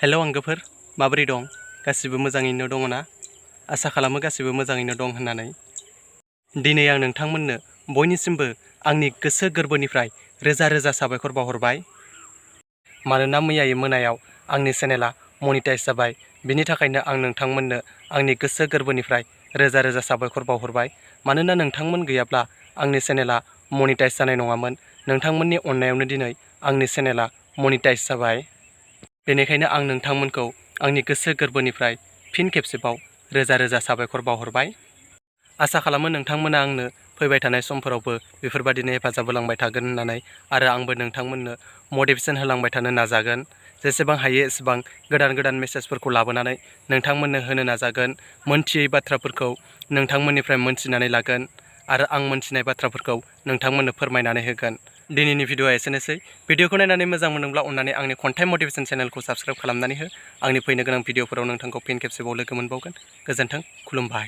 हेल' आंगोफोर माबोरै दं गासिबो मोजाङैनो दङ ना आसा खालामो गासिबो मोजाङैनो दं होननानै दिनै आं नोंथांमोननो बयनिसिमबो आंनि गोसो गोरबोनिफ्राय रोजा रोजा साबायखर बावहरबाय मानोना मैयायै मोनायाव आंनि चेनेला मनिटाइज जाबाय बिनि थाखायनो आं नोंथांमोननो आंनि गोसो गोरबोनिफ्राय रोजा रोजा साबायखर बावहरबाय मानोना नोंथांमोन गैयाब्ला आंनि चेनेला मनिटाइज जानाय नङामोन नोंथांमोननि अननायावनो दिनै आंनि चेनेला मनिटाइज जाबाय बेनिखायनो आं नोंथांमोनखौ आंनि गोसो गोरबोनिफ्राय फिन खेबसेबाव रोजा रोजा साबायखर बावहरबाय आसा खालामो नोंथांमोना आंनो फैबाय थानाय समफोरावबो बेफोरबादिनो हेफाजाब होलांबाय थागोन होननानै आरो आंबो नोंथांमोननो मटिभेसन होलांबाय थानो नाजागोन जेसेबां हायो एसेबां गोदान गोदान मेसेजफोरखौ लाबोनानै नोंथांमोननो होनो नाजागोन मोनथियै बाथ्राफोरखौ नोंथांमोननिफ्राय मोनथिनानै लागोन आरो आं मोनथिनाय बाथ्राफोरखौ नोंथांमोननो फोरमायनानै होगोन दिनैनि भिडिअआ एसेनोसै भिडिअखौ नायनानै मोजां मोनोब्ला अन्नानै आंनि खन्थाइ मटिभेसन चेनेलखौ साबस्क्राइब खालामनानै हो आंनि फैनो गोनां भिडिअफोराव नोंथांखौ फिन खेबसेबाव लोगो मोनबावगोन गोजोन्थों खुलुमबाय।